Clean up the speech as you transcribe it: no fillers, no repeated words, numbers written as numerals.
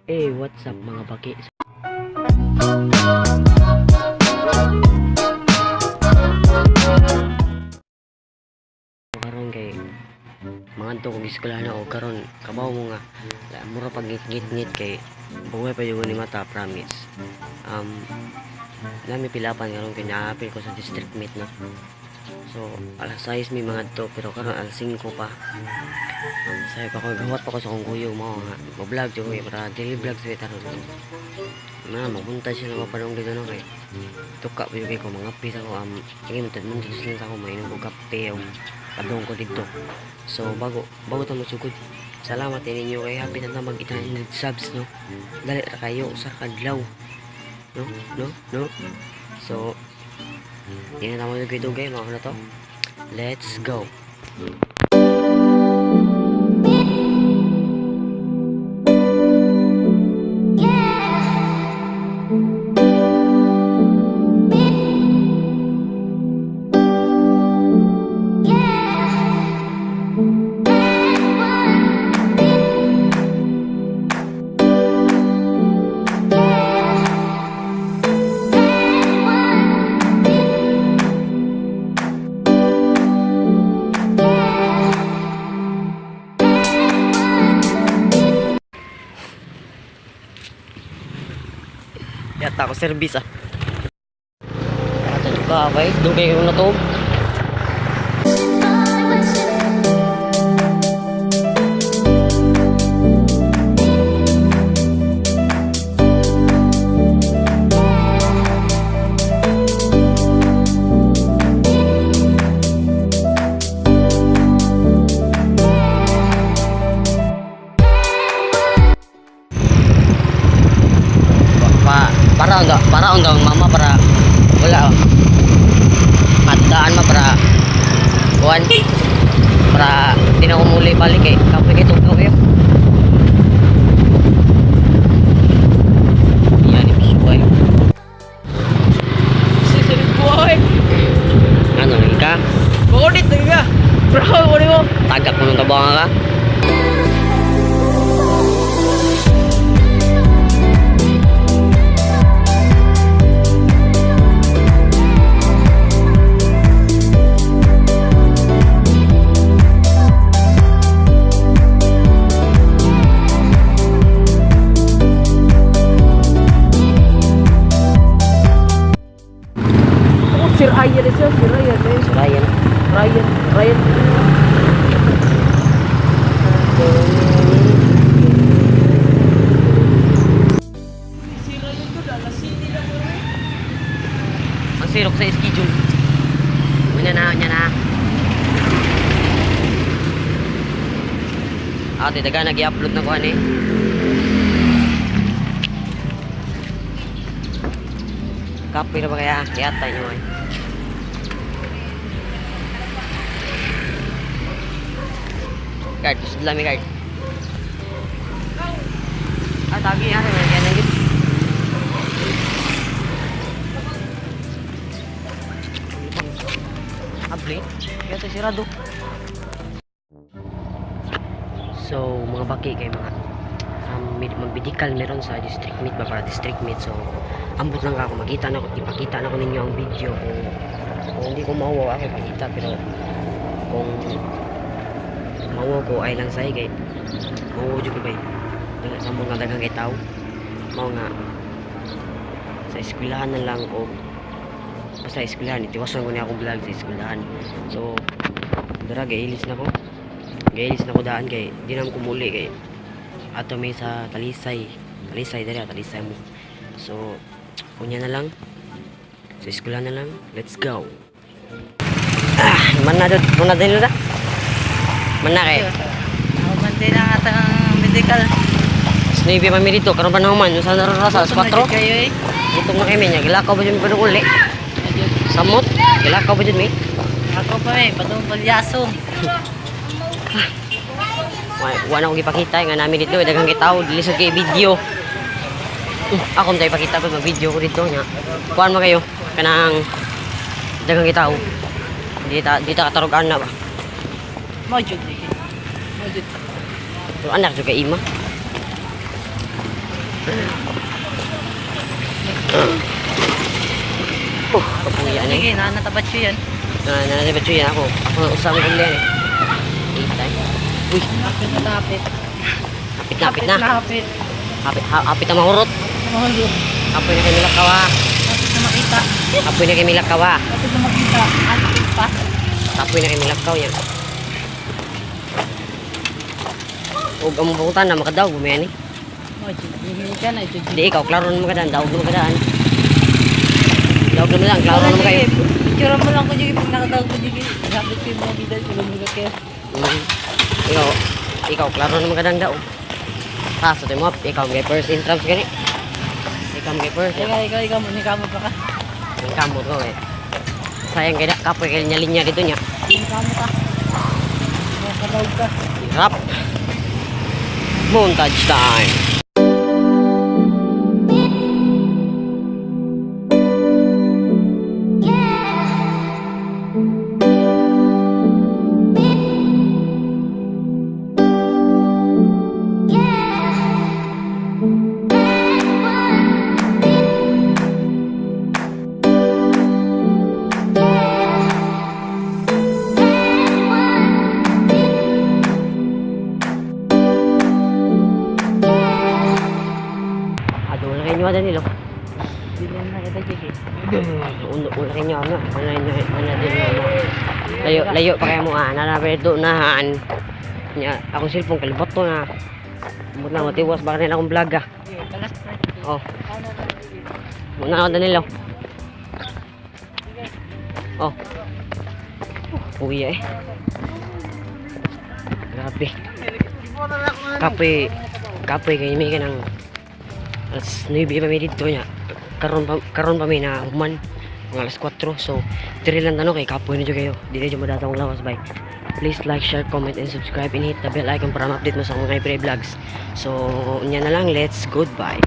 Hey, what's up, mga baki? Karon kay mga kog eskwela na o karon kabaw mo nga mura pag ngit-ngit kay buhay pa jud ni mata, promise. Nami pilapan karon kay naapil ko sa district meet, no. So alas 6 mi mga to, pero karon alas 5 pa. Sabi pa ko, gawat pa ko sa akong kuyog mo nga mo-vlog jud ko para daily vlog sa taron na mamunta siya na mapanong dito, no, kay tuka pa jud kay ko mga pisa ko sige mutad lang sa ako, mainom ko kape o padung ko dito. So bago bago ta mosugod, salamat ninyo kay happy na mag 800 subs, no. Dali ra kayo, usa ka adlaw, no, no, no. So di na tamo dugay-dugay mga na to, let's go. Yata ako service ah. Ato ka bay, dugay ko na to. Pa, para ang mama para wala oh. Matdaan ma para kuan para di na kumuli balik kay kapoy kay tugnaw kayo. Yan ipisuway. Sisilip boy. Ano lagi ka? Bakit lagi ka? Bro, kunin mo. Tagak mo ng tabanga ka. Oh, Sir Ryan siya, Sir Ryan eh. So Ryan. Ryan, Ryan. Si Ryan ko, alas city na ko eh. Ang sirok sa schedule. Unya na, unya na. Ate, daga nag-i-upload na ko ani. Kapoy na ba kaya? Yata nyo eh. Card, tusod lang may card. Ah, tagi ah, may ganyan yun. Able, kaya ito sirado. So, mga baki kay mga magbidikal meron sa district meet ba para district meet. So, ambot lang ako makita na ipakita na ko ninyo ang video kung hindi ko mauwaw ako ipakita, pero kung mauwaw ko ay lang say kay mauwaw jud ko bay sa mga daghang kay tao mao nga sa eskwelahan na lang o basta eskwelahan itiwasan ko niya akong vlog sa eskwelahan. So dara gailis na ko daan kay di na ko muli kay ato may sa Talisay, Talisay dali, Talisay mo. So unya na lang sa eskwela na lang, let's go. Ah, man na dud, man na din na man na kay Ako man din ang atang medical. Snowy pa mi dito karon pa naman sa naroon sa alas 4. Kayo eh. Gutom na kami niya, gilakaw ba jud mi padung uli? Samot, gilakaw ba jud mi? Ako pa eh, patong palyaso. Wa na ko gipakita nga nami dito daghang kitaw, dili sad kay video. Ako man ipakita ko mag-video ko dito nya. Kuan man kayo kanang daghang kitaw. Di ta katarog ana ba. Mo jud eh. Mo jud. Pero anak jud kay ima. Oh, kapuya na eh. Sige, nanatabat siya yan. Na na na yan ako. Ako usang kong din eh. Itay. Uy, Hapit na hapit. hapit na, hapit na. Hapit. Hapit, hapit na mahurot. Mahulog. Apoy na kay Milakawa. Hapit na makita. Apoy na kay Milakawa. Hapit na makita. Hapit pa. Apoy na kay Milakaw yan. Ug ang pangutan na makadaog mo yan eh. Oh, Jiggy ka na, Jiggy. Di ikaw, klaro na makadaan. Daog na makadaan. Daog na makadaan, klaro na kayo. Picture mo lang ko, Jiggy. Pag nakatawag ko, Jiggy. Hapit ko yung mga bida. Tulog kayo. Ikaw, ikaw, klaro na makadaan daog. Kaso mo, ikaw may first entrance gani. Ikaw may first. Ikaw, ikaw, ikaw. Ikaw pa ka. Ang kamot ko eh. Sayang kaya kapoy kay linya-linya dito niya. Ikaw ka. Nakatawag ka. Hirap. Montage time. Ado na kayo Danilo. Bilihan na kita, Jiggy. Uno una kayo ano, ano ano ano din mo. Layo layo pa kayo mo ah, nara do nahan. Nya akong cellphone kalibot to na. Mut na matiwas baka nila akong vlog ah. Sige, kalas na, Jiggy. Oh, Ano na, Jiggy? muna ako Danilo. Oh. Kuya eh. Grabe. Kapoy, kapoy kay may kanang alas 9 pa mi didto niya. Karon pa mi na human mga alas 4. So, diri lang tanong kay kapoy na jud kayo. Dili jud madatong lawas bye. Please like, share, comment and subscribe and hit the bell icon para ma-update mo sa akong mga every vlogs. So, unya na lang. Let's goodbye.